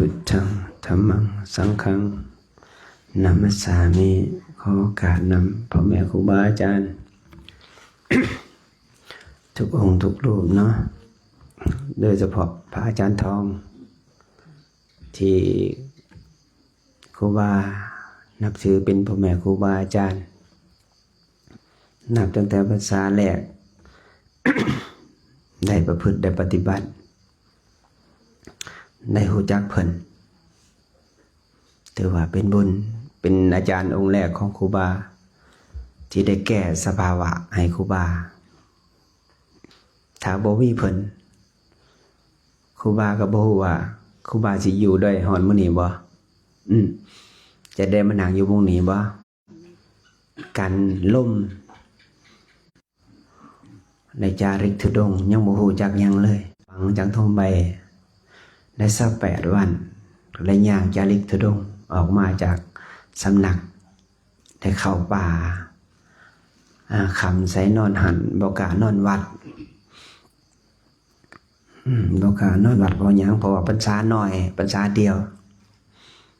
ພຸດທັງ ທຳມັງ ສັງຄັງ ນະມັດສາມິ. ຂໍໂອກາດນຳພໍ່ແມ່ຄູບາອາຈານ ທຸກອົງທຸກຮູບເນາະ, ໂດຍສະເພາະພະອາຈານທອງ ທີ່ຄູບານັບຖືເປັນພໍ່ແມ່ຄູບາອາຈານ. ນັບຕັ້ງແຕ່ພັນສາແລກ ໄດ້ປະພຶດ ໄດ້ປະຕິບັດ ໄດ້ຮູ້ຈັກເພິ່ນ ຖືວ່າເປັນບຸນ ເປັນອາຈານອົງແລກຂອງຄູບາ ທີ່ໄດ້ແກ້ສະພາວະໃຫ້ຄູບາ. ຖ້າບໍ່ມີເພິ່ນ ຄູບາກໍບໍ່ຮູ້ວ່າຄູບາຊິຢູ່ໄດ້ຮອດມື້ນີ້ບໍ່? ອືມ ຈະໄດ້ມານັ່ງຢູ່ໝ່ອງນີ້ບໍ່? ການລົມ ໄດ້ຈາລິກທຸດົງ ຍັງບໍ່ຮູ້ຈັກຫຍັງເລີຍ. ຟັງຈາກທົ່ງໃບໄດ້ຊາວແປດວັນ ກໍໄດ້ຍ່າງຈາລິກທຸດົງອອກມາຈາກສຳນັກ ໄດ້ເຂົ້າປ່າ. ອາ ຄ່ຳໃສນອນຫັ້ນ ບໍ່ກ້ານອນວັດ. ອືມ ບໍ່ກ້ານອນວັດ ເພາະຫຍັງ? ເພາະວ່າພັນສາໜ້ອຍ ພັນສາດຽວ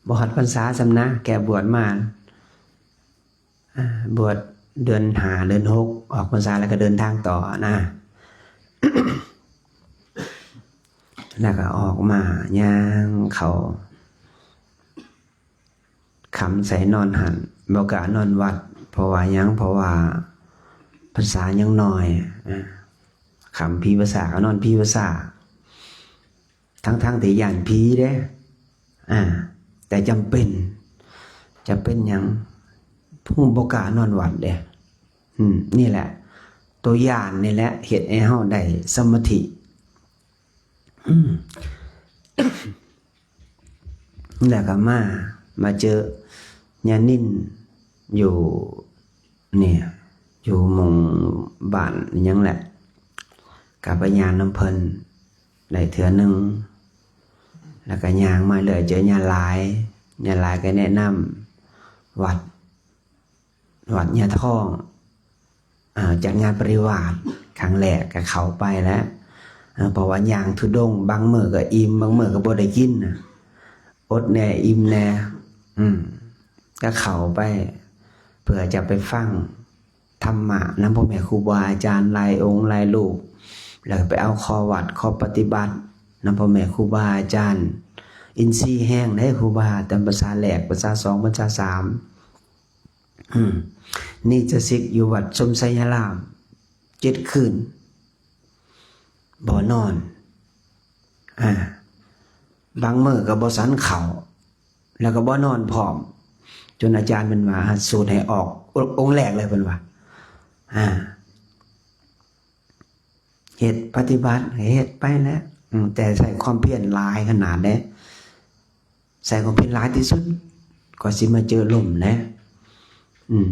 ບໍ່ຮອດພັນສາຊ້ຳນະ. ແກ່ບວດມາ ອາ ບວດເດືອນຫ້າ ເດືອນຫົກ ອອກພັນສາແລ້ວກໍເດີນທາງຕໍ່ນະ. ແລ້ວກໍອອກມາຍ່າງເຂົ້າ ຄ່ຳໃສນອນຫັ້ນ ບໍ່ກ້ານອນວັດ. ເພາະວ່າຫຍັງ? ເພາະວ່າພັນສາຍັງໜ້ອຍ. ອາ ຄ່ຳຜີພາສາກໍນອນຜີພາສາ ທັງໆທີ່ຢ້ານຜີເດ້. ອາ ແຕ່ຈຳເປັນ. ຈຳເປັນຫຍັງ? ຜູ້ບໍ່ກ້ານອນວັດເດ້. ອືມ ນີ້ແຫຼະ ໂຕຢ້ານນີ້ແຫຼະ ເຮັດໃຫ້ເຮົາໄດ້ສະມາທິ. ອືມ ແລ້ວກໍມາ ມາເຈີຍານິນຢູ່ນີ້ ຢູ່ໝ່ອງບ້ານຫຍັງແຫຼະ ກໍໄປຍ່າງນຳເພິ່ນໄດ້ເທື່ອໜຶ່ງ. ແລ້ວກໍຍ່າງມາເລື້ອຍ ເຈີຍາຫຼາຍ ຍາຫຼາຍກໍແນະນຳວັດ ວັດຍາທອງ ເອີ ຈັດງານປະລິວາດຄັ້ງແລກກໍເຂົ້າໄປແລ້ວ. ເອີ ເພາະວ່າຍ່າງທຸດົງ ບາງມື້ກໍອີ່ມ ບາງມື້ກໍບໍ່ໄດ້ກິນນະ ອົດແດ່ອີ່ມແດ່. ອືມ ກໍເຂົ້າໄປເພື່ອຈະໄປຟັງທຳມະນຳພໍ່ແມ່ຄູບາອາຈານຫຼາຍອົງຫຼາຍຮູບ ແລ້ວກໍໄປເອົາຂໍ້ວັດຂໍ້ປະຕິບັດນຳພໍ່ແມ່ຄູບາອາຈານ. ອິນຊີແຮງເດ້ຄູບາ ແຕ່ພັນສາແລກ ພັນສາສອງ ພັນສາສາມ ອືມ ນິດຈະສິກຢູ່ວັດສົມໄຊຍາລາມເຈັດຄືນ ບໍ່ນອນ. ອາ ບາງມື້ກໍບໍ່ສັນເຂົ້າ ແລ້ວກໍບໍ່ນອນພ້ອມ ຈົນອາຈານເພິ່ນວ່າ ສູດໃຫ້ອອກອົງແລກເລີຍ ເພິ່ນວ່າ. ອາ ເຮັດປະຕິບັດ ເຮັດໄປແຫຼະ ອືມ ແຕ່ໃຊ້ຄວາມພຽນຫຼາຍຂະໜາດເດ້. ໃສ່ຂອງເພິ່ນຫຼາຍທີ່ສຸດ ກໍຊິມາເຈີລົມແຫຼະ. ອືມ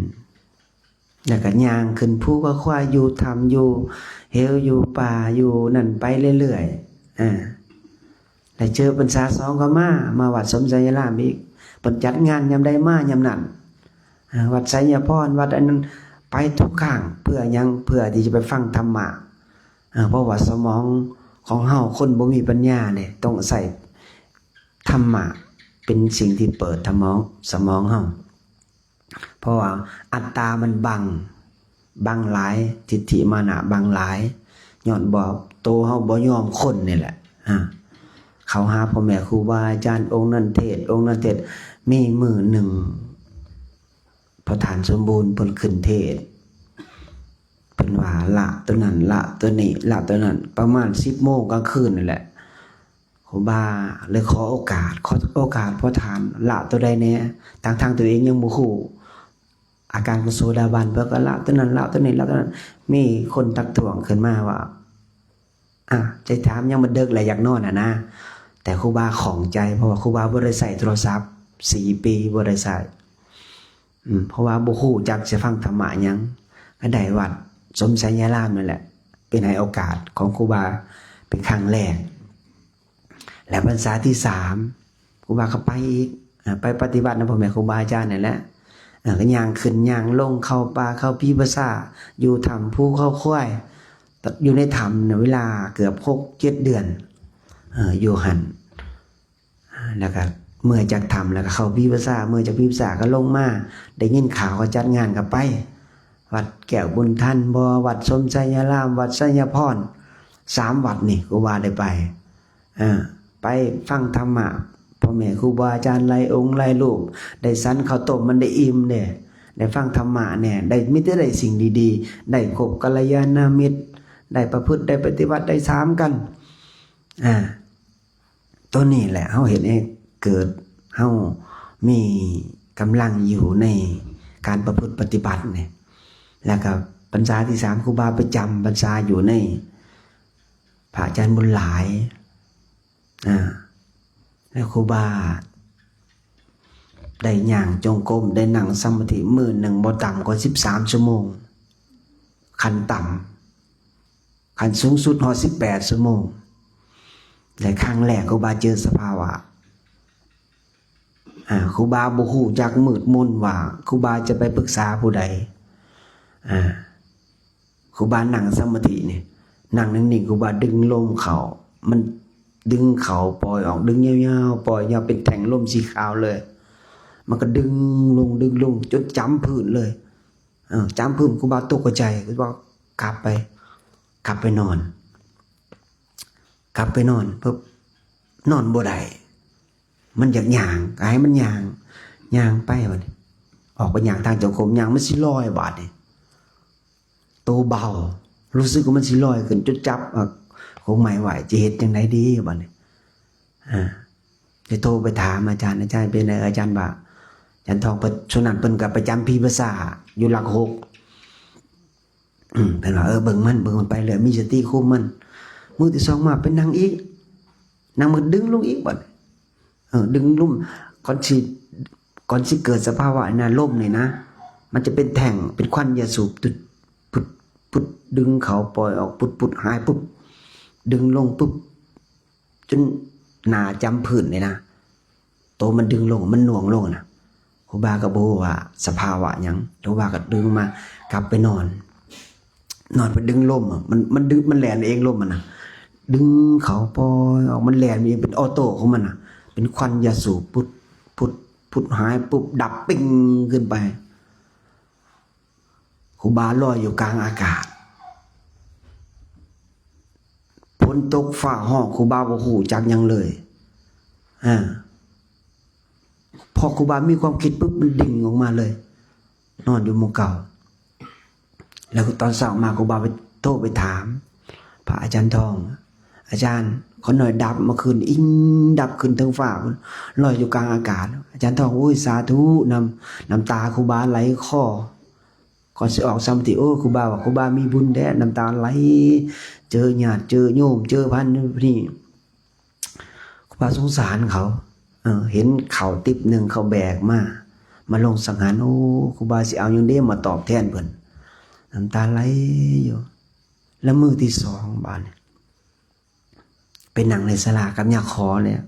ແລ້ວກໍຍ່າງຂຶ້ນພູເຂົາຄວາຍ ຢູ່ຖ້ຳ ຢູ່ເຫວ ຢູ່ປ່າ ຢູ່ນັ້ນໄປເລື້ອຍໆ. ອາ ແລ້ວເຈີພັນສາສອງກໍມາ ມາວັດສົມໄຊຍາລາມອີກ ເພິ່ນຈັດງານຍາມໃດມາຍາມນັ້ນ. ອາ ວັດໄຊຍະພອນ ວັດອັນນັ້ນ ໄປທຸກຄັ້ງ. ເພື່ອຫຍັງ? ເພື່ອທີ່ຈະໄປຟັງທຳມະ. ອາ ເພາະວ່າສະໝອງຂອງເຮົາ ຄົນບໍ່ມີປັນຍາເດ້ ຕ້ອງໃຊ້ ທຳມະເປັນສິ່ງທີ່ເປີດທຳມອງ ສະໝອງເຮົາ ເພາະວ່າອັດຕາມັນບັງ ບັງຫຼາຍ ທິດຖິມານະບັງຫຼາຍ ຍ້ອນບໍ່ ໂຕເຮົາບໍ່ຍອມຄົນນີ້ແຫຼະ. ອາ ເຂົ້າຫາພໍ່ແມ່ຄູບາອາຈານ ອົງນັ້ນເທດ ອົງນັ້ນເທດ. ມີມື້ໜຶ່ງ ພໍ່ທ່ານສົມບູນເພິ່ນຂຶ້ນເທດ ເພິ່ນວ່າລະໂຕນັ້ນ ລະໂຕນີ້ ລະໂຕນັ້ນ ປະມານສິບໂມງກາງຄືນນີ້ແຫຼະ. ຄູບາເລີຍຂໍໂອກາດ ຂໍໂອກາດພໍ່ທ່ານລະໂຕໃດແດ່ ທັງໆຕົວເອງຍັງບໍ່ຮູ້ອາການຂອງໂສດາບັນ. ເພິ່ນກໍລະໂຕນັ້ນ ລະໂຕນີ້ ລະໂຕນັ້ນ. ມີຄົນທັກທ້ວງຂຶ້ນມາວ່າ ອາ ຈະຖາມຫຍັງ ມັນເດິກແລ້ວ ຢາກນອນຫັ້ນນະ. ແຕ່ຄູບາຂ້ອງໃຈ ເພາະວ່າຄູບາບໍ່ໄດ້ໃຊ້ໂທລະສັບ ສີ່ປີບໍ່ໄດ້ໃຊ້. ອືມ ເພາະວ່າບໍ່ຮູ້ຈັກຊິຟັງທຳມະຫຍັງ ກໍໄດ້ວັດສົມໄຊຍາລາມນັ້ນແຫຼະ ເປັນໃຫ້ໂອກາດຂອງຄູບາເປັນຄັ້ງແລກ. ແລະ ພັນສາທີສາມ ຄູບາກໍໄປອີກ ເອີ ໄປປະຕິບັດນຳພໍ່ແມ່ຄູບາອາຈານນັ້ນແຫຼະ. ເອີ ກໍຍ່າງຂຶ້ນຍ່າງລົງ ເຂົ້າປ່າເຂົ້າຜີພາສາ ຢູ່ຖ້ຳພູເຂົາຄວາຍ ຢູ່ໃນຖ້ຳເວລາເກືອບຫົກເຈັດເດືອນ ເອີ ຢູ່ຫັ້ນ. ແລ້ວກໍເມືອຈາກຖ້ຳ ແລ້ວກໍເຂົ້າພິພາສາ ເມືອຈາກພິພາສາກໍລົງມາ ໄດ້ຍິນຂ່າວເຂົາຈັດງານກໍໄປ ວັດແກ້ວບຸນທັນບໍ ວັດສົມໄຊຍາລາມ ວັດໄຊຍະພອນ ສາມວັດນີ້ຄູບາໄດ້ໄປ ເອີ ໄປຟັງທຳມະ ພໍ່ແມ່ຄູບາອາຈານຫຼາຍອົງຫຼາຍຮູບ ໄດ້ສັນເຂົ້າຕົ້ມມັນໄດ້ອີ່ມເດ້ ໄດ້ຟັງທຳມະແດ່ ໄດ້ ມີແຕ່ໄດ້ສິ່ງດີໆ ໄດ້ຄົບກັນລະຍານະມິດ ໄດ້ປະພຶດ ໄດ້ປະຕິບັດ ໄດ້ຖາມກັນ ອາ ໂຕນີ້ແຫຼະ ເຮົາເຮັດໃຫ້ເກີດ ເຮົາມີກຳລັງຢູ່ໃນການປະພຶດປະຕິບັດນີ້ ແລ້ວກໍພັນສາທີສາມ ຄູບາໄປຈຳພັນສາຢູ່ໃນພະອາຈານບຸນຫຼາຍ ອາ ແລ້ວຄູບາໄດ້ຍ່າງຈົງກົມ ໄດ້ນັ່ງສະມາທິມື້ໜຶ່ງບໍ່ຕ່ຳກວ່າສິບສາມຊົ່ວໂມງ ຂັ້ນຕ່ຳ ຂັ້ນສູງສຸດຮອດສິບແປດຊົ່ວໂມງ ແລະ ຄັ້ງແລກຄູບາເຈີສະພາວະ ອາ ຄູບາບໍ່ຮູ້ຈັກມືດມົນວ່າຄູບາຈະໄປປຶກສາຜູ້ໃດ ອາ ຄູບານັ່ງສະມາທິນີ້ ນັ່ງນິ່ງໆ ຄູບາດຶງລົມເຂົ້າ ມັນດຶງເຂົ້າປ່ອຍອອກ ດຶງຍາວໆ ປ່ອຍຍາວ ເປັນແທ່ງລົມສີຂາວເລີຍ ມັນກໍດຶງລົງ ດຶງລົງ ຈົນຈຳພື້ນເລີຍ ເອີ ຈຳປຶ້ມ ຄູບາຕົກໃຈ ຄືວ່າກັບໄປ ກັບໄປນອນ ກັບໄປນອນປຶບ ນອນບໍ່ໄດ້ ມັນຢາກຍ່າງ ກໍໃຫ້ມັນຍ່າງ ຍ່າງໄປບັດນີ້ ອອກໄປຍ່າງທາງຈົງກົມ ຍ່າງມັນຊິລອຍບາດນີ້ ໂຕເບົາ ຮູ້ສຶກວ່າມັນຊິລອຍຂຶ້ນ ຈົນຈັບ ເອີ ຂົງໄມ້ໄວ້ ຈະເຮັດຈັ່ງໃດດີບັດນີ້ ອາ ໄດ້ໂທໄປຖາມອາຈານ ອາຈານເປັນໃດ ອາຈານວ່າ ອາຈານທອງເພິ່ນ ຊ່ວງນັ້ນເພິ່ນກໍປະຈຳພິພາສາຢູ່ຫຼັກຫົກ ເພິ່ນວ່າ ເອີ ເບິ່ງມັນ ເບິ່ງມັນໄປເລື້ອຍ ມີສະຕິຄຸມມັນ ມື້ທີສອງມາໄປນັ່ງອີກ ນັ່ງ ມັນກໍດຶງລົງອີກບັດ ເອີ ດຶງລົງ ກ່ອນຊິ ກ່ອນຊິເກີດສະພາວະນີ້ນະ ລົມນີ້ນະ ມັນຈະເປັນແທ່ງ ເປັນຄວັນຢາສູບ ປຶດ ປຶດ ປຶດ ດຶງເຂົ້າປ່ອຍອອກ ປຶດໆ ຫາຍປຶບ ດຶງລົງປຶບ ຈົນໜ້າຈຳພື້ນເລີຍນະ ໂຕມັນດຶງລົງ ມັນໜ່ວງລົງນະ ຄູບາກໍບໍ່ຮູ້ວ່າສະພາວະຫຍັງ ຄູບາກໍດຶງມາ ກັບໄປນອນ ນອນໄປດຶງລົມ ມັນ ມັນດຶງ ມັນແລ່ນເອງລົມມັນນະ ດຶງເຂົ້າປ່ອຍອອກ ມັນແລ່ນເອງ ເປັນອໍໂຕ້ຂອງມັນນະ ເປັນຄວັນຢາສູບ ປຶດ ປຶດ ປຶດ ຫາຍປຶບ ດັບປິ້ງຂຶ້ນໄປ ຄູບາລອຍຢູ່ກາງອາກາດ ຝົນຕົກຟ້າຮ້ອງ ຄູບາບໍ່ຮູ້ຈັກຫຍັງເລີຍ ອາ ພໍຄູບາມີຄວາມຄິດປຶບ ມັນດິ້ງອອກມາເລີຍ ນອນຢູ່ໝ່ອງເກົ່າ ແລ້ວຕອນເຊົ້າມາ ຄູບາໄປ ໂທໄປຖາມພະອາຈານທອງ ອາຈານ ຂ້ານ້ອຍດັບເມື່ອຄືນ ອິງດັບຂຶ້ນເທິງຟ້າພຸ້ນ ລອຍຢູ່ກາງອາກາດ ອາຈານທອງ ໂອ້ຍ ສາທຸ ນ້ຳ ນ້ຳຕາຄູບາໄຫຼຄໍ ກ່ອນຊິອອກສະມາທິ ໂອ້ ຄູບາວ່າ ຄູບາມີບຸນແທ້ ນ້ຳຕາໄຫຼ ເຈີຍາດເຈີໂຍມ ເຈີພັນຢູ່ນີ້ ຄູບາສົງສານເຂົາ ເອີ ເຫັນເຂົ້າຕິບໜຶ່ງເຂົາແບກມາ ມາລົງສັງຫານ ໂອ້ ຄູບາຊິເອົາຫຍັງເດ້ມາຕອບແທນເພິ່ນ ນ້ຳຕາໄຫຼຢູ່ ແລ້ວມື້ທີສອງບາດນີ້ ໄປນັ່ງໃນສາລາກັບຍາຂໍເລີຍ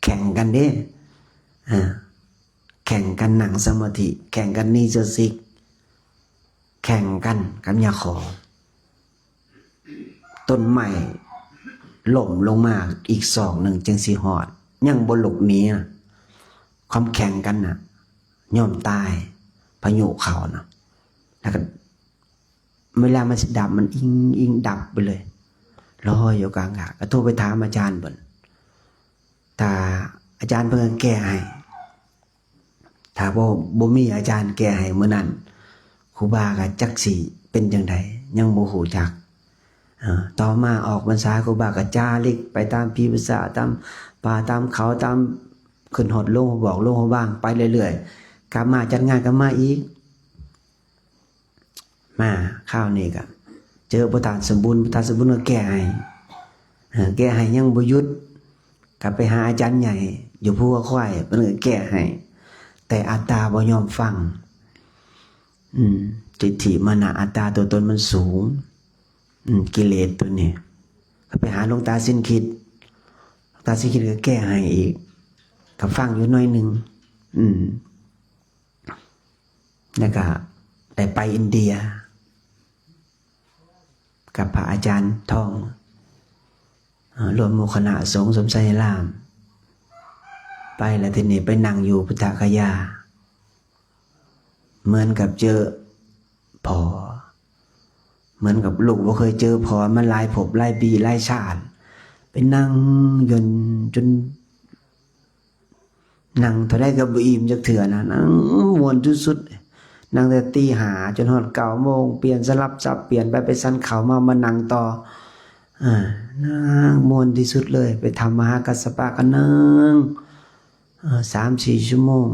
ແຂ່ງກັນເດ້ ເອີ ແຂ່ງກັນນັ່ງສະມາທິ ແຂ່ງກັນນີສະສິກ ແຂ່ງກັນກັບຍາຂໍ ຕົ້ນໄມ້ລົ້ມລົງມາອີກສອກໜຶ່ງຈຶ່ງຊິຮອດ ຍັງບໍ່ລຸກໜີນະ ຄວາມແຂ່ງກັນນະ ຍອມຕາຍ ພາຍຸເຂົ້ານະ ແລ້ວກໍ ເວລາມັນຊິດັບ ມັນອິງໆ ດັບໄປເລີຍ ລອຍຢູ່ກາງອາກາດ ກໍໂທໄປຖາມອາຈານເພິ່ນ ຖ້າອາຈານເພິ່ນກໍແກ້ໃຫ້ ຖ້າບໍ່ ບໍ່ມີອາຈານແກ້ໃຫ້ມື້ນັ້ນ ຄູບາກໍຈັກຊິເປັນຈັ່ງໃດ ຍັງບໍ່ຮູ້ຈັກ ເອີ ຕໍ່ມາອອກພັນສາ ຄູບາກໍຈາລິກໄປຕາມທີ່ພາສາ ຕາມປ່າ ຕາມເຂົາ ຕາມ ຂຶ້ນຮອດໂລງ ບອກໂລງ ຫວາງ ໄປເລື້ອຍໆ ກັບມາຈັດງານກັບມາອີກ ມາຄາວນີ້ກະເຈີພະທ່ານສົມບູນ ພະທ່ານສົມບູນກໍແກ້ໃຫ້ ເອີ ແກ້ໃຫ້ຍັງບໍ່ຢຸດ ກໍໄປຫາອາຈານໃຫຍ່ຢູ່ພູເຂົາຄວາຍ ເພິ່ນກໍແກ້ໃຫ້ ແຕ່ອັດຕາບໍ່ຍອມຟັງ ອືມ ທິດຖິມານະອັດຕາຕົວຕົນມັນສູງ ອືມ ກິເລດຕົວນີ້ ກໍໄປຫາຫຼວງຕາສິນຄິດ ຫຼວງຕາສິນຄິດກໍແກ້ໃຫ້ອີກ ກໍຟັງຢູ່ໜ້ອຍໜຶ່ງ ອືມ ແລ້ວກໍໄດ້ໄປອິນເດຍ ກັບພະອາຈານທອງ ເອີ ລວມໝູ່ຄະນະສົງສົມໄຊຍາລາມ ໄປແລ້ວທີນີ້ໄປນັ່ງຢູ່ພຸດທະຄະຍາ ເໝືອນກັບເຈີພໍ່ ເໝືອນກັບລູກບໍ່ເຄີຍເຈີພໍ່ມາຫຼາຍພົບຫຼາຍປີຫຼາຍຊາດ ໄປນັ່ງຢູ່ຈົນ ນັ່ງເທົ່າໃດກໍບໍ່ອີ່ມຈັກເທື່ອນະ ນັ່ງມ່ວນສຸດໆ ນັ່ງແຕ່ຕີຫ້າຈົນຮອດເກົ້າໂມງ ປ່ຽນສະຫຼັບສັບປ່ຽນໄປ ໄປສັນເຂົ້າມາ ມານັ່ງຕໍ່ ອາ ນັ່ງມ່ວນທີ່ສຸດເລີຍ ໄປຖ້ຳມະຫາກັດສະປະກໍນັ່ງ ເອີ ສາມສີ່ຊົ່ວໂມງ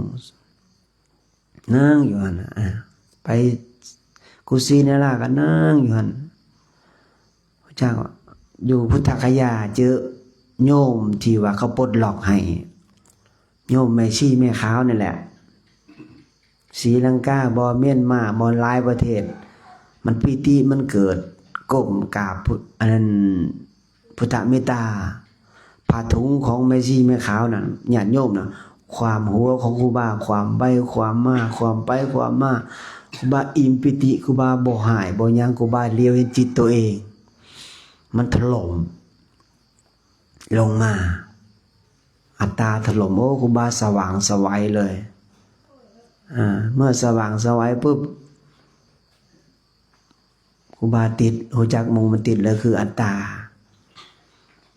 ນັ່ງຢູ່ຫັ້ນນະ ອາ ໄປກຸສິນາລາກໍນັ່ງຢູ່ຫັ້ນ ຮູ້ຈັກບໍ່? ຢູ່ພຸດທະຄະຍາເຈີໂຍມທີ່ວ່າເຂົາປົດລັອກໃຫ້ ໂຍມແມ່ຊີແມ່ຂາວນີ້ແຫຼະ ສີລັງກາບໍ ມຽນມາບໍ ຫຼາຍປະເທດ ມັນປີຕິມັນເກີດ ກົ້ມກາບ ອັນນັ້ນ ພຸດທະເມດຕາ ຜ້າຖຸງຂອງແມ່ຊີແມ່ຂາວນັ້ນ ຍາດໂຍມນະ ຂວ້ຳຫົວຂອງຄູບາ ຂວ້ຳໄປຂວ້ຳມາ ຂວ້ຳໄປຂວ້ຳມາ ຄູບາອີ່ມປີຕິ ຄູບາບໍ່ຮ້າຍບໍ່ຫຍັງ ຄູບາຫຼຽວເຫັນຈິດໂຕເອງ ມັນຖະຫຼົ່ມລົງມາ ອັດຕາຖະຫຼົ່ມ ໂອ້ ຄູບາສະຫວ່າງສະໄຫວເລີຍ ອາ ເມື່ອສະຫວ່າງສະໄຫວປຶບ ຄູບາຕິດ ຮູ້ຈັກໝົງມັນຕິດແລ້ວ ຄືອັດຕາ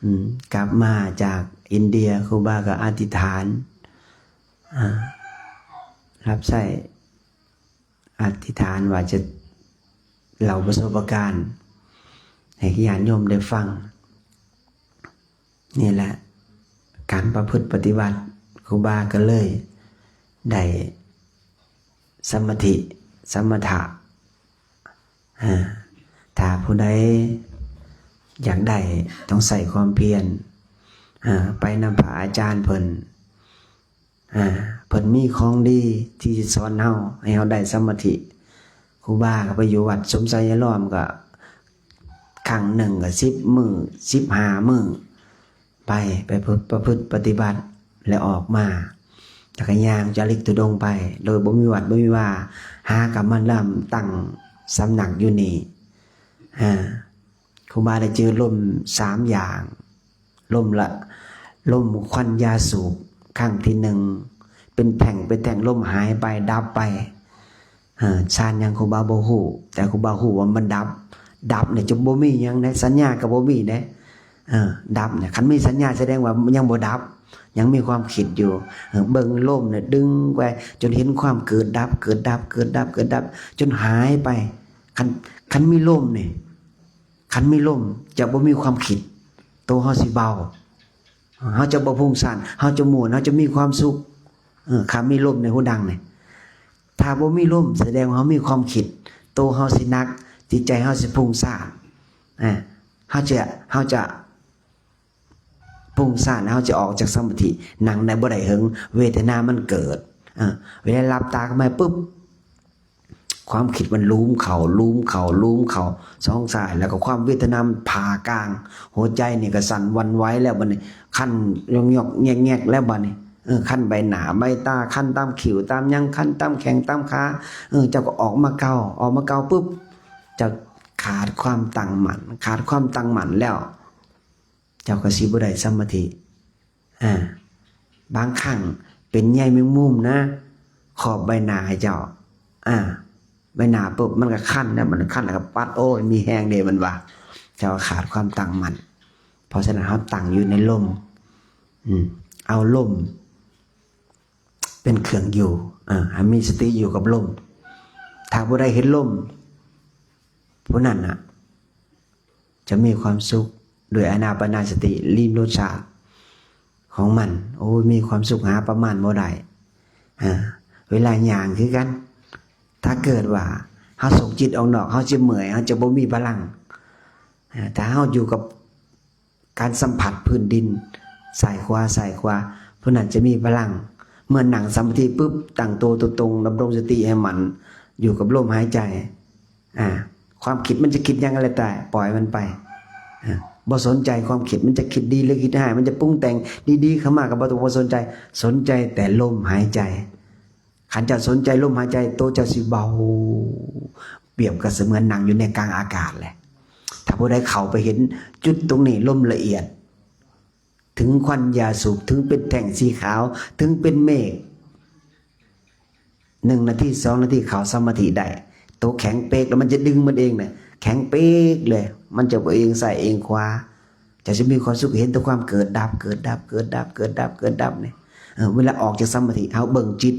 ອືມ ກັບມາຈາກອິນເດຍ ຄູບາກໍອະທິດຖານ ອາ ຮັບໃຊ້ ອະທິດຖານວ່າຈະເລົ່າປະສົບປະການໃຫ້ຍາດໂຍມໄດ້ຟັງ. ນີ້ແຫຼະ ການປະພຶດປະຕິບັດ ຄູບາກໍເລີຍໄດ້ສະມາທິ ສະມະຖະ ອາ ຖ້າຜູ້ໃດຢາກໄດ້ ຕ້ອງໃຊ້ຄວາມພຽນ ອາ ໄປນຳພະອາຈານເພິ່ນ ອາ ເພິ່ນມີຂອງດີທີ່ຊິສອນເຮົາ ໃຫ້ເຮົາໄດ້ສະມາທິ. ຄູບາກໍໄປຢູ່ວັດສົມໄຊຍາລອມ ກໍຄັ້ງໜຶ່ງກໍສິບມື້ ສິບຫ້າມື້ ໄປ ໄປປະ ປະພຶດປະຕິບັດ ແລ້ວອອກມາ ແລ້ວກໍຍ່າງຈາລິກທຸດົງໄປ ໂດຍບໍ່ມີວັດບໍ່ມີວາ ຫາກຳມາລຳຕັ້ງສຳນັກຢູ່ນີ້. ອາ ຄູບາໄດ້ເຈີລົມສາມຢ່າງ ລົມລະ ລົມຄວັນຢາສູບຄັ້ງທີໜຶ່ງ ເປັນແທ່ງ ເປັນແທ່ງ ລົມຫາຍໄປ ດັບໄປ. ເອີ ຊານຫຍັງຄູບາບໍ່ຮູ້ ແຕ່ຄູບາຮູ້ວ່າມັນດັບ ດັບນີ້ຈະບໍ່ມີຫຍັງໃດ໋ ສັນຍາກໍບໍ່ມີເດ້. ເອີ ດັບນີ້ ຄັນມີສັນຍາສະແດງວ່າຍັງບໍ່ດັບ ຍັງມີຄວາມຄິດຢູ່. ເອີ ເບິ່ງລົມນີ້ດຶງໄປຈົນເຫັນຄວາມເກີດດັບ ເກີດດັບ ເກີດດັບ ເກີດດັບ ຈົນຫາຍໄປ. ຄັນ ຄັນມີລົມນີ້ ຄັນມີລົມຈະບໍ່ມີຄວາມຄິດ ໂຕເຮົາຊິເບົາ ເຮົາຈະບໍ່ຟຸ້ງສ້ານ ເຮົາຈະມ່ວນ ເຮົາຈະມີຄວາມສຸກ. ເອີ ຄັນມີລົມໃນຫູດັງນີ້ ຖ້າບໍ່ມີລົມສະແດງວ່າເຮົາມີຄວາມຄິດ ໂຕເຮົາຊິໜັກ ຈິດໃຈເຮົາຊິຟຸ້ງສ້ານ. ເອີ ເຮົາຈະ ເຮົາຈະ ປຸ້ງສ້ານ ເຮົາຈະອອກຈາກສະມາທິ ນັ່ງໄດ້ບໍ່ໄດ້ເຫິງ ເວທະນາມັນເກີດ. ເອີ ເວລາຫຼັບຕາຂຶ້ນມາປຶບ ຄວາມຄິດມັນລູມເຂົ້າ ລູມເຂົ້າ ລູມເຂົ້າ ສອງສາຍ ແລ້ວກໍຄວາມເວທະນາມັນຜ່າກາງ ຫົວໃຈນີ້ກໍສັ່ນຫວັ່ນໄຫວແລ້ວ ບັດນີ້ຄັນຍອກໆແງກໆແລ້ວ ບັດນີ້ ເອີ ຄັນໃບໜ້າໃບຕາ ຄັນຕາມຄິ້ວຕາມຫຍັງ ຄັນຕາມແຂ້ງຕາມຂາ ເອີ ເຈົ້າກໍອອກມາເກົາ ອອກມາເກົາປຶບ ເຈົ້າຂາດຄວາມຕັ້ງໝັ້ນ ຂາດຄວາມຕັ້ງໝັ້ນແລ້ວ ເຈົ້າກໍຊິບໍ່ໄດ້ສະມາທິ. ອາ ບາງຄັ້ງເປັນໃຍແມງມຸມນະ ຄອບໃບໜ້າໃຫ້ເຈົ້າ ອາ ໃບໜ້າປຶບ ມັນກໍຄັນນະ ມັນຄັນແລ້ວກໍປັດ ໂອ້ຍ ມີແຮງເດ້ ມັນວ່າ ເຈົ້າຂາດຄວາມຕັ້ງໝັ້ນ. ເພາະສະນັ້ນ ເຮົາຕັ້ງຢູ່ໃນລົມ ອືມ ເອົາລົມເປັນເຄື່ອງຢູ່ ອາ ໃຫ້ມີສະຕິຢູ່ກັບລົມ. ຖ້າຜູ້ໃດເຫັນລົມ ຜູ້ນັ້ນນະ ຈະມີຄວາມສຸກດ້ວຍອານາປານະສະຕິ ລິມລົດຊາດຂອງມັນ ໂອ້ຍ ມີຄວາມສຸກຫາປະມານບໍ່ໄດ້. ອາ ເວລາຍ່າງຄືກັນ ຖ້າເກີດວ່າເຮົາສົ່ງຈິດອອກນອກ ເຮົາຈະເມື່ອຍ ເຮົາຈະບໍ່ມີພະລັງ. ອາ ຖ້າເຮົາຢູ່ກັບການສຳຜັດພື້ນດິນ ຊ້າຍຂວາ ຊ້າຍຂວາ ຜູ້ນັ້ນຈະມີພະລັງ. ເມື່ອນັ່ງສະມາທິປຶບ ຕັ້ງໂຕຕົງໆ ດຳລົງສະຕິໃຫ້ໝັ້ນ ຢູ່ກັບລົມຫາຍໃຈ. ອາ ຄວາມຄິດມັນຈະຄິດຫຍັງກໍແລ້ວແຕ່ ປ່ອຍມັນໄປ. ອາ ບໍ່ສົນໃຈຄວາມຄິດ ມັນຈະຄິດດີຫຼືຄິດຮ້າຍ ມັນຈະປຸງແຕ່ງດີໆເຂົ້າມາກໍບໍ່ຕ້ອງ ບໍ່ສົນໃຈ ສົນໃຈແຕ່ລົມຫາຍໃຈ. ຄັນເຈົ້າສົນໃຈລົມຫາຍໃຈ ໂຕເຈົ້າຊິເບົາ ປຽບກັບສະເໝືອນນັ່ງຢູ່ໃນກາງອາກາດແຫຼະ. ຖ້າຜູ້ໃດເຂົ້າໄປເຫັນຈຸດຕົງນີ້ ລົມລະອຽດ ເຖິງຄວັນຢາສູບ, ເຖິງເປັນແທ່ງສີຂາວ, ເຖິງເປັນເມກ. ໜຶ່ງນາທີ ສອງນາທີ ເຂົ້າສະມາທິໄດ້. ໂຕແຂງເປກແລ້ວມັນຈະດຶງມັນເອງນະ, ແຂງເປກເລີຍ, ມັນຈະບໍ່ເອງຊ້າຍເອງຂວາ. ເຈົ້າຈະມີຄວາມສຸກ, ເຫັນແຕ່ຄວາມເກີດດັບ, ເກີດດັບ, ເກີດດັບ, ເກີດດັບ, ເກີດດັບນີ້. ເອີ ເວລາອອກຈາກສະມາທິ, ເຮົາເບິ່ງຈິດ,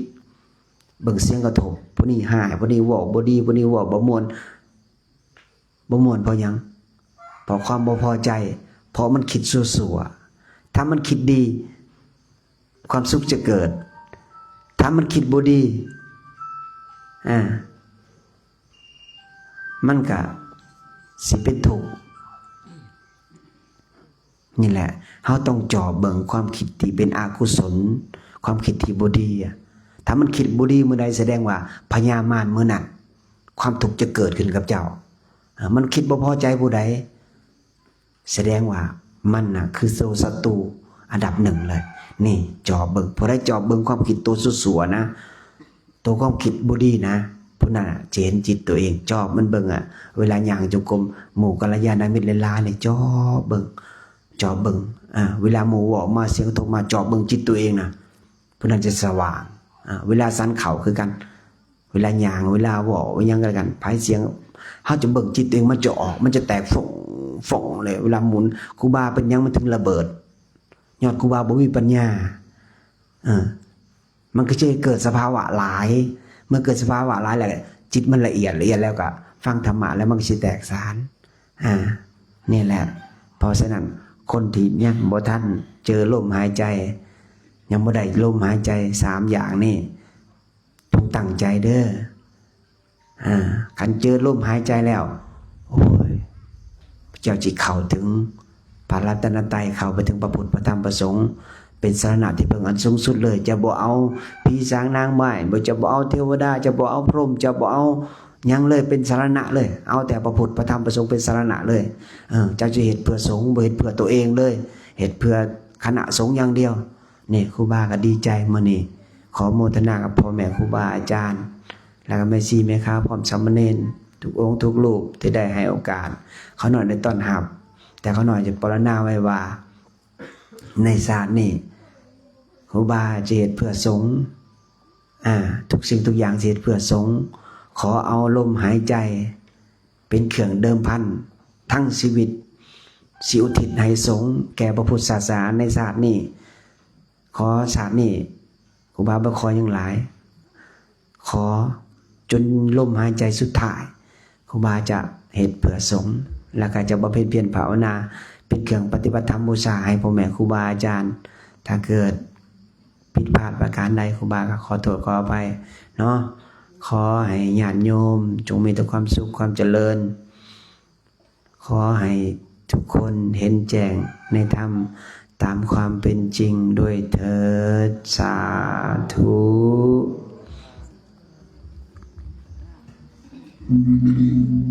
ເບິ່ງສຽງກະທົບ, ຜູ້ນີ້ຮ້າຍ, ຜູ້ນີ້ເວົ້າບໍ່ດີ, ຜູ້ນີ້ເວົ້າບໍ່ມ່ວນ. ບໍ່ມ່ວນເພາະຫຍັງ? ເພາະຄວາມບໍ່ພໍໃຈ, ເພາະມັນຄິດຊົ່ວໆ. ຖ້າມັນຄິດດີ, ຄວາມສຸກຈະເກີດ. ຖ້າມັນຄິດບໍ່ດີ, ອາ, ມັນກະຊິເປັນທຸກ. ນີ້ແຫຼະ, ເຮົາຕ້ອງຈອບເບິ່ງຄວາມຄິດທີ່ເປັນອະກຸສົນ, ຄວາມຄິດທີ່ບໍ່ດີ. ຖ້າມັນຄິດບໍ່ດີມື້ໃດ, ສະແດງວ່າພະຍາມານມື້ນັ້ນ, ຄວາມທຸກຈະເກີດຂຶ້ນກັບເຈົ້າ. ເອີ ມັນຄິດບໍ່ພໍໃຈຜູ້ໃດ, ສະແດງວ່າມັນນະຄືໂຕສັດຕູອັນດັບໜຶ່ງເລີຍ. ນີ້ຈອບເບິ່ງ, ຜູ້ໃດຈອບເບິ່ງຄວາມຄິດໂຕຊົ່ວໆນະ, ໂຕຄວາມຄິດບໍ່ດີນະ, ຜູ້ນັ້ນນະຈະເຫັນຈິດໂຕເອງ. ຈອບມັນເບິ່ງອະ, ເວລາຍ່າງຈົງກົມ, ໝູ່ກັນລະຍານະມິດຫຼາຍໆນີ້, ຈອບເບິ່ງ, ຈອບເບິ່ງ. ອາ, ເວລາໝູ່ເວົ້າອອກມາ, ສຽງກະທົບມາ, ຈອບເບິ່ງຈິດໂຕເອງນະ, ຜູ້ນັ້ນຈະສະຫວ່າງ. ອາ, ເວລາສັນເຂົ້າຄືກັນ, ເວລາຍ່າງ, ເວລາເວົ້າ, ຫຍັງກໍແລ້ວກັນ, ພາຍສຽງ, ເຮົາຈະເບິ່ງຈິດໂຕເອງ, ມັນຈະອອກ, ມັນຈະແຕກຟົ້ງໆເລີຍ. ເວລາໝູນ, ຄູບາເປັນຫຍັງມັນເຖິງລະເບີດ? ຍ້ອນຄູບາບໍ່ມີປັນຍາ. ເອີ ມັນກໍຈະເກີດສະພາວະຫຼາຍ, ເມື່ອເກີດສະພາວະຫຼາຍແລ້ວ ຈິດມັນລະອຽດ, ລະອຽດແລ້ວກໍຟັງທຳມະແລ້ວມັນກໍຊິແຕກສານ. ອາ ນີ້ແຫຼະ, ເພາະສະນັ້ນຄົນທີ່ຍັງບໍ່ທັນເຈີລົມຫາຍໃຈ, ຍັງບໍ່ໄດ້ລົມຫາຍໃຈສາມຢ່າງນີ້, ຈົ່ງຕັ້ງໃຈເດີ້. ອາ ຄັນເຈີລົມຫາຍໃຈແລ້ວ, ໂອ້ຍ, ເຈົ້າຊິເຂົ້າເຖິງພະລັດຕະນະໄຕ, ເຂົ້າໄປເຖິງພະພຸດ ພະທຳ ພະສົງ, ເປັນສະລະນະທີ່ເພິ່ງອັນສູງສຸດເລີຍ. ຈະບໍ່ເອົາຜີສາງນາງໄມ້, ບໍ່, ຈະບໍ່ເອົາເທວະດາ, ຈະບໍ່ເອົາພົມ, ຈະບໍ່ເອົາຫຍັງເລີຍ, ເປັນສະລະນະເລີຍ. ເອົາແຕ່ພະພຸດ ພະທຳ ພະສົງເປັນສະລະນະເລີຍ. ເອີ ເຈົ້າຈະເຮັດເພື່ອສົງ, ບໍ່ເຮັດເພື່ອຕົວເອງເລີຍ, ເຮັດເພື່ອຄະນະສົງຢ່າງດຽວ. ນີ້ ຄູບາກໍດີໃຈມື້ນີ້, ຂໍໂມທະນາກັບພໍ່ແມ່ຄູບາອາຈານ ແລ້ວກໍແມ່ຊີແມ່ຂາ ພ້ອມສາມະເນນທຸກອົງທຸກຮູບທີ່ໄດ້ໃຫ້ໂອກາດຂ້ານ້ອຍໄດ້ຕ້ອນຮັບ. ແຕ່ຂ້ານ້ອຍຈະປາລະນາໄວ້ວ່າ ໃນຊາດນີ້ຄູບາຈະເຮັດເພື່ອສົງ, ອາ, ທຸກສິ່ງທຸກຢ່າງຈະເຮັດເພື່ອສົງ. ຂໍເອົາລົມຫາຍໃຈ ເປັນເຄື່ອງເດີມພັນທັງຊີວິດ, ຊິອຸທິດໃຫ້ສົງແກ່ພະພຸດສາສະໜາໃນຊາດນີ້. ຂໍຊາດນີ້, ຄູບາບໍ່ຂໍຫຍັງຫຼາຍ, ຂໍຈົນລົມຫາຍໃຈສຸດທ້າຍ, ຄູບາຈະເຮັດເພື່ອສົງ ແລ້ວກໍຈະບຳເພັນພຽນພາວະນາ ເປັນເຄື່ອງປະຕິບັດທຳບູຊາໃຫ້ພໍ່ແມ່ຄູບາອາຈານ. ຖ້າເກີດ ຜິດພາດປະການໃດ, ຄູບາກໍຂໍໂທດຂໍອະໄພເນາະ. ຂໍໃຫ້ຍາດໂຍມຈົ່ງມີແຕ່ຄວາມສຸກຄວາມຈະເລີນ. ຂໍໃຫ້ທຸກຄົນເຫັນແຈ້ງໃນທຳຕາມຄວາມເປັນຈິງດ້ວຍເທີດ. ສາທຸ.